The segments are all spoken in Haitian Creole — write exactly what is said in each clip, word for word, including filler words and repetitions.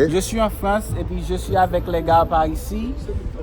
Je suis en France et puis je suis avec les gars par ici.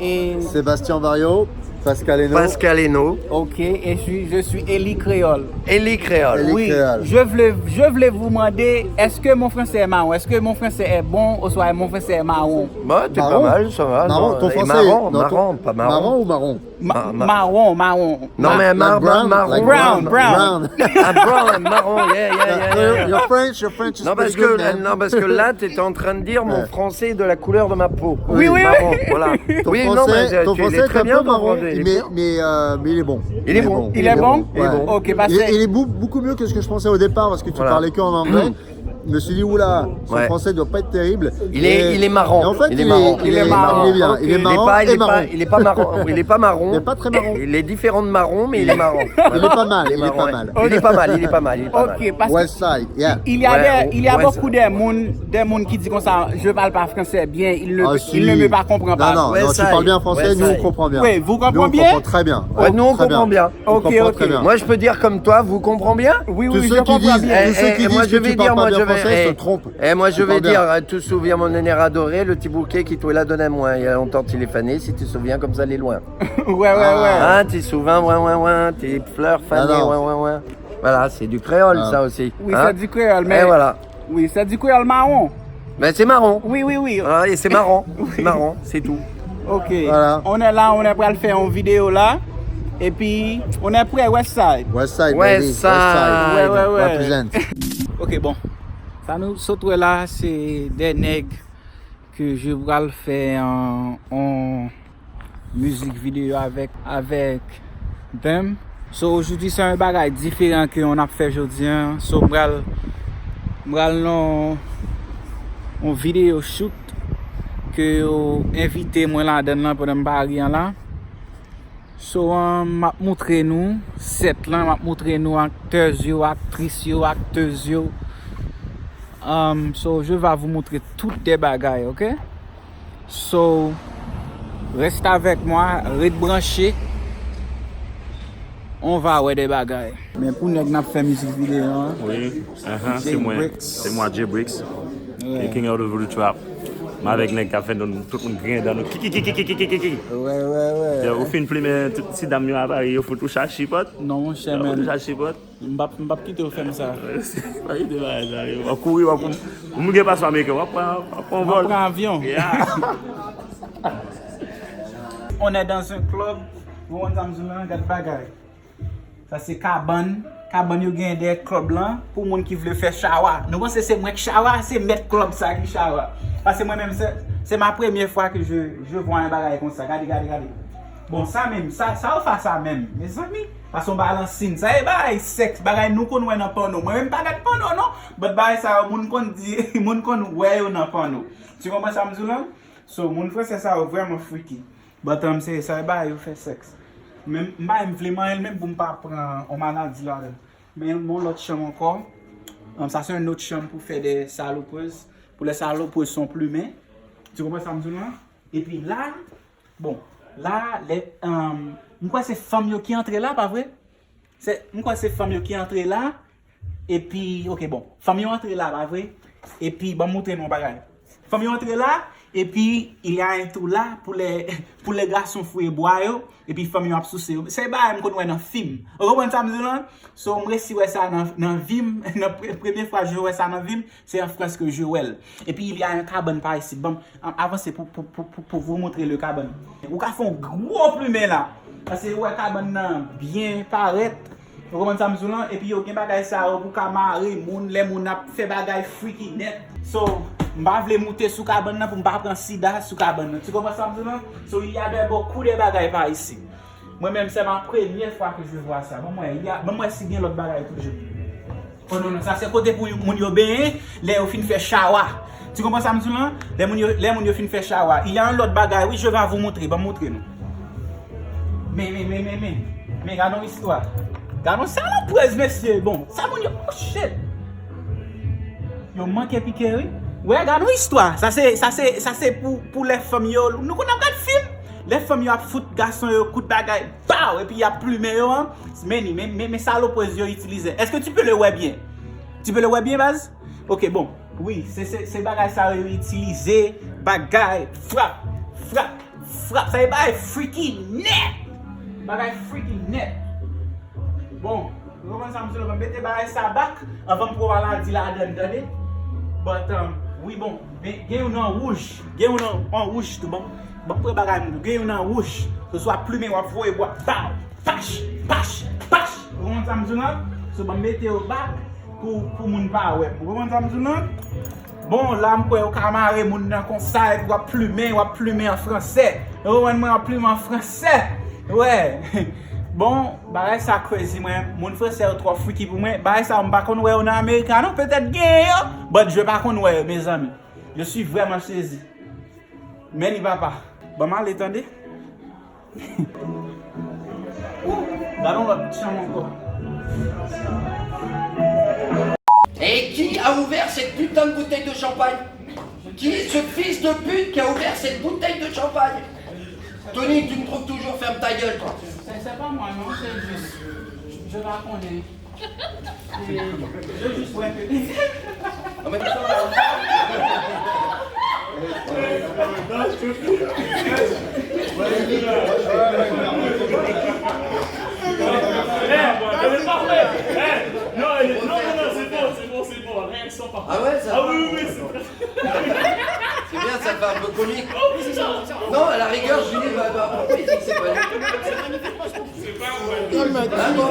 Et Sébastien Vario, Pascal Eno. Pascal Eno. Ok, et je, je suis Eli Créole. Eli Créole. Eli Oui, Créole. Je voulais, je voulais vous demander, est-ce que mon français est marron? Est-ce que mon français est bon ou soit mon français est marron? Bah, t'es pas Marron. mal, ça va. Marron, Non, ton et français. Marron, Non, ton- marron, pas marron. Marron ou marron? Ma- Ma- ma- marron, marron. Non, mais Like marron, brown, marron. like Brown, brown, brown. Ah, brown, marron, yeah, yeah, yeah, yeah, Your, yeah. your French, your French is Non, parce pretty que, good, man. non, parce que là, t'es en train de dire mon Ouais. français est de la couleur de ma peau. Oui, oui, Marron, oui. Voilà. Ton Oui, non, français, mais ton tu français l'es est très un bien, peu ton marron, français. mais, mais, euh, mais il est bon. Il est bon. Il est bon? Il est bon. Ok, parce Il, que il est beau- beaucoup mieux que ce que je pensais au départ parce que tu Voilà. parlais que en anglais. Je me suis dit, oula, son Ouais. français doit pas être terrible. Il est, Et- il est marron. Et en fait, Il il, est est, marron. il Il est, est marron. il est bien. Ok. Il est Il est marrant pas, il et est pas, marron. il est pas marron. Il est pas marron. Il est pas très marron. Il est différent de marron, mais il est marron. Il est pas mal, il est pas Marron. mal. Il est pas mal, il est pas mal, il est pas mal. Ok, parce que West Side, yeah. il y a Ouais, des, il y a ouais, beaucoup de monde, des monde qui dit comme ça, je parle pas français bien, il ne, Ah, il si. ne me pas comprend Non, pas. non, Ouais, non, tu ça parles bien aille. français, Ouais, nous ça on aille. comprend bien. Oui, vous Nous on comprenez bien? comprend très bien. Ouais, nous, on Très bien. comprend bien. Ok, On comprend ok. très bien. Moi, je peux dire comme toi, vous comprenez bien? Oui, Tous oui, ceux je qui comprends disent, bien. tous ceux Eh, qui eh, moi, disent je que vais tu parles dire, pas moi, bien je vais, français eh, se trompent. Eh, moi, je Ils vais parlent bien. Dire, euh, tu te souviens mon aîné adoré, le petit bouquet qui était là devant moi, il y a longtemps, Téléphone, si tu te souviens comme ça, les loin. Ouais, ouais, ouais. Hein, tu te souviens, ouais, ouais, ouais, tes fleurs fanées, Ah, non. Ouais, ouais, ouais. Voilà, c'est du créole, Ah. Ça aussi. Oui, Hein? C'est du créole, mais. Et voilà. Oui, c'est du créole marron. Mais c'est marron. Oui, oui, oui. Voilà, et c'est marrant. C'est marrant, c'est tout. Ok. Voilà. On est là, on est prêt à faire une vidéo là. Et puis, on est prêt, West Side. West Side, West baby. Side. Ouais, ouais, ouais. Represent. Ok, bon. Sa nou sot wè la, se de nèg ke je pral fè an, an mizik videyo avèk, avèk them. So, aujourd'hui, c'est un bagay diferan ke on ap fè jodi an. So, m pral, m pral nan yon videyo shoot ke yo envite mwen ladan l lan pandan m pa ri an la. So, um, m ap moutre nou set lan, m ap moutre nou acteurs yo, actrices yo, acteurs yo. Um, so, je vais vous montrer tout des bagay, ok? So, reste avec moi, ret branche. On va wè de bagay. Men pou nèg n ap fè mizik videyo an. Wi, ahan, se mwen. Se mwen, Jay Bricks. The King of the Voodoo Trap. M avèk nèg k ap fè nou, tout moun griyen dan nou. Kiki, kiki, kiki, kiki, kiki. Wè, wè, wè. Ou fin plimen tout ti dam yo a Paris, yo fout ou chach chipòt. Non, monchè, Yo fout men. Ou chach chipòt. M p ap, m p ap kite w fè m sa. Pa kite bagay sa yo. W ap kouri, w ap, ou gen paspò ameriken, w ap pran, w ap pran M ap vòl. Pran avyon. Yeah. On est dans un club. Ou konn sa m di w lan, gad bagay. Sa se kabann. Kabann yo genyen dèyè klèb lan pou moun ki vle fè chawa. Nou panse se mwen k chawa, se mèt klèb sa ki chawa. Paske mwen menm, se, se ma premye fwa ke je, je vwa yon bagay konsa. Gade, gade, gade. Bon, sa menm, sa, sa yo fè sa menm, mezanmi. Paske yon balansin, sa e bagay sèks, bagay nou konn wè nan pòno. Mwen menm pa gad pòno non, but bagay sa yo, moun konn di, moun konn wè yo nan pòno. Tu konprann sa m di w lan? So, moun fransè sa yo vrèman freaky. But, um, se sa e bagay yo fè sèks. Men m pa menm vle manyen l menm pou m pa pran yon maladi ladan. Men yon lòt chanm ankò. Um, sa se yon lòt chanm pou fè de salopwez. Pou les salopwez sont plumen. Tu konprann sa m di w lan? Epi la, bon, la, lè, um, m kwè se fanm yo ki antre la, pa vre? Se, m kwè se fanm yo ki antre la. Epi, ok, bon. Fanm yo antre la, pa vre? Epi, ban m montre nou yon bagay. Fanm yo antre la, epi, il y a un trou là pour les, pour les garçons fouye bwa yo. Epi, fanm yo ap souse yo. Se bagay m konn wè nan fim. Ou konprann sa m di w lan? So, m resi wè sa nan, nan vi m. Nan pre-, premye fwa je wè sa nan vi m, se an Frans ke je wè l. Epi, il y a un kabann pa isit. Ban m, an, avanse pou, pou, pou, pou, pou vous montrer le kabann. Ou ka fè yon gwo plimen la. Paske ou wè kabann nan byen parèt. Ou konprann sa m di w lan? Epi yo gen bagay sa yo pou ka mare moun, lè moun ap fè bagay freaky nèt. So, m pa vle moute sou kabann nan pou m pa pran sida sou kabann nan. Tu comprends sa m di w lan? So, il y a de beaucoup de bagay par ici. Mwen menm, se ma premye fwa ke je vwa sa. Ban m wè, y a, ban m wè si gen lòt bagay toujou. Oh non, non, sa se kote pou moun yo benyen, lè yo fin fè chawa. Tu comprends sa m di w lan? Lè moun yo, lè moun yo fin fè chawa. Il y a un lòt bagay, wi, je vais vous montrer, ban m montre nou. Men, men, men, men, men. Men, gade yon istwa. Gade yon salopwez, mesye. Bon, sa moun yo, oh shit. Yo manke pike, wi. Wè, gade yon istwa. Sa se, sa se, sa se pou, pou lè fanm yo, nou konn ap gad fim. Lè fanm yo ap fout gason yo kout bagay, baw, epi y ap plimen yo an. Men, men, men, men salopwez yo itilize. Est-ce que tu peux le wè byen? Tu peux le wè byen, baz? Ok, bon. Wi, se, se, se bagay sa yo itilize, bagay frap, frap, frap. Sa e bagay freaky nèt. Bagay freaky nèt. Bon, ou konprann sa m di w la, mwen mete bagay sa back anvan m pran maladi ladann, tande? But, um, wi, bon, men gen youn an wouj, gen youn an, an wouj tou, bon. Bon, pran bagay m tou, gen youn an wouj. Se swa plimen w ap voye bwa, baw, pach, pach, pach. Ou konprann sa m di w la? So, ban m mete yo back pou, pou moun pa wè m. Ou konprann sa m di w la? Bon, la m kwè yo ka mare moun nan konsa, epi w ap plimen, w ap plimen an fransè. Ou konprann mwen, w ap plimen an fransè. Wè. Bon, bagay sa crazy, mwen. Moun fransè yo twò freaky pou mwen. Bagay sa yo, m pa konn wè yo nan Amerika, non. Petèt genyen yo, but je pa konn wè yo, mezanmi. Je suis vraiment saisi. Men li papa. Ban m ale, tande. Gade yon lòt chanm ankò. Et qui a ouvert cette putain de bouteille de champagne? Qui est ce fils de pute qui a ouvert cette bouteille de champagne? Tony, tu me trouves toujours, ferme ta gueule, toi. C'est, c'est pas moi, non, c'est juste. Je, je la connais. Et je juste, ouais. Non, mais Eh, non, non, non, c'est bon, c'est bon, c'est bon. Réaction pas. Ah ouais, ça va. Ah oui, oui, oui, c'est très... C'est bien, ça fait un peu comique. Non, à la rigueur, Julie va, va, pourquoi il dit que c'est pas lui? Ah bon?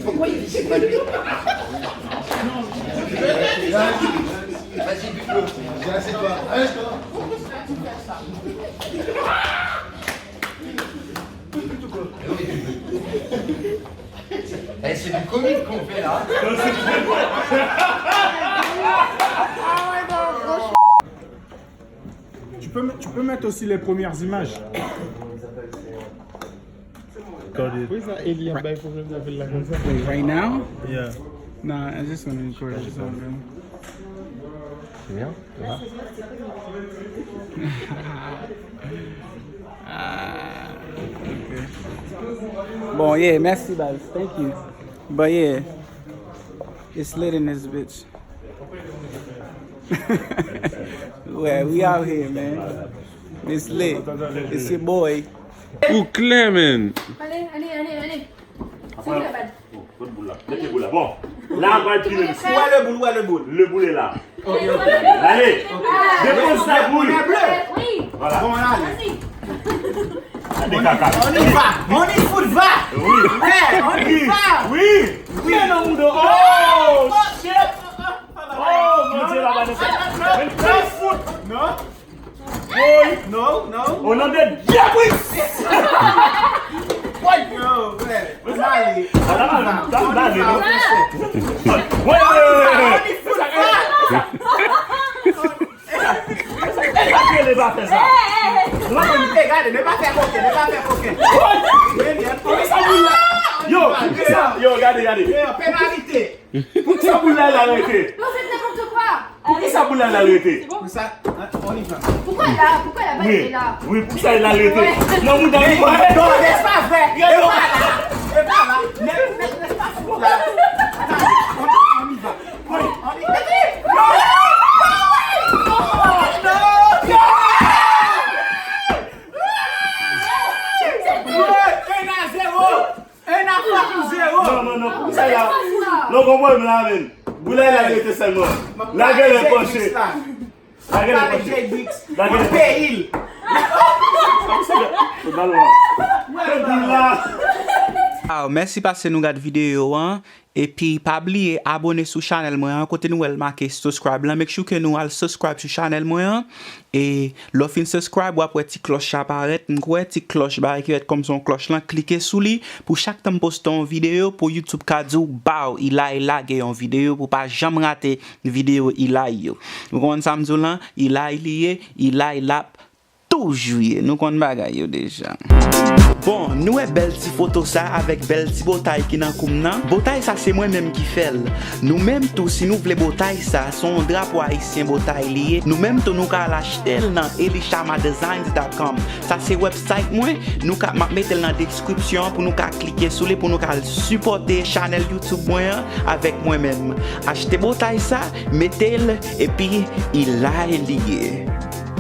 Pourquoi il dit que c'est pas lui? Vas-y, bute-le. Eh, c'est du comique qu'on fait là. Tu peux, tu peux mettre aussi les premières images. Poukisa Eli ap bay pwoblèm nan vil la konsa? Wait, right now? Yeah. Nah, I just wanna record. Just wanna... C'est bien. Ah, ok. Bon, yeah, merci, baz. Thank you. But yeah, it's lit in this bitch. Yeah, we out here, man. It's lit. It's your boy. Ou klè, man. Ale, ale, ale, ale. Sou la bad. Kot boul la? Mete boul la. Bon. La, an pral pile misye. Où est le boule? Où est le boule? Le boule est là. Ok, ok. Allez. Dépose sa boule. Wi. Voilà. Bon, allez. Vas-y. Gade kaka. On y va. On y fout va. Oui. Ouais, on y va. Oui. Oui. Non, non, non. Oh, shit. Oh, mon Dieu, la balle. Non. Woy! No, no. Au nom de Dieu, oui! Woy! Yo, frè, ann ale. Ann ale, ann ale, non? Woy, woy, woy, woy. E pa fè sa. E, gade, ne pa fè koken, ne pa fè koken. Woy! Poukisa boul la? Yo, poukisa? Yo, gade, gade. Yo, penalite. Poukisa boul la, la rete? Non, c'est n'importe quoi. Poukisa boul la, la rete? Pou sa, hein, on y va. Pourquoi là? Pourquoi la balle est là? Oui, poukisa la rete? Ouais. Non, mouda, non, c'est pas vrai. C'est pas là. C'est pas là. Ne, ne, ne, pas là. Attends, on, on y va. On, on y va. Un à zéro. Un à fucking zéro. Non, non, non, poukisa la? Non, konprann la, men. Boul la, la rete sèlman. Lage lè panche. Lage lè panche. Lage lè panche. Peyi l. Totalman. Fè boul la. Aw, mèsi paske nou gad videyo an. Epi pa bliye abone sou chanèl mwen an, kote nou wè l make subscribe lan. Make sure ke nou al subscribe sou chanèl mwen an. E lè w fin subscribe, w ap wè ti klòch la parèt. M kwè ti klòch bagay ki rèt kòm se yon klòch lan, klike sou li pou chak tan m poste yon videyo, pou YouTube ka di w, baw, Eli lage yon videyo, pou w pa janm rate videyo Eli yo. Ou konprann sa m di w lan? Eli li ye, Eli l ap toujou ye. Nou konn bagay yo deja. Bon, nou wè bèl ti foto sa avèk bèl ti botay ki nan kou m nan. Botay sa se mwen menm ki fè l. Nou menm tou, si nou vle botay sa, se yon drapo ayisyen botay li ye. Nou menm tou, nou ka al achte l nan elishamadesigns dot com. Sa se website mwen. Nou ka, m ap mete l nan deskripsyon an pou nou ka klike sou li, pou nou ka al sipòte chanèl YouTube mwen an avèk mwen menm. Achte botay sa, mete l, epi i la li ye.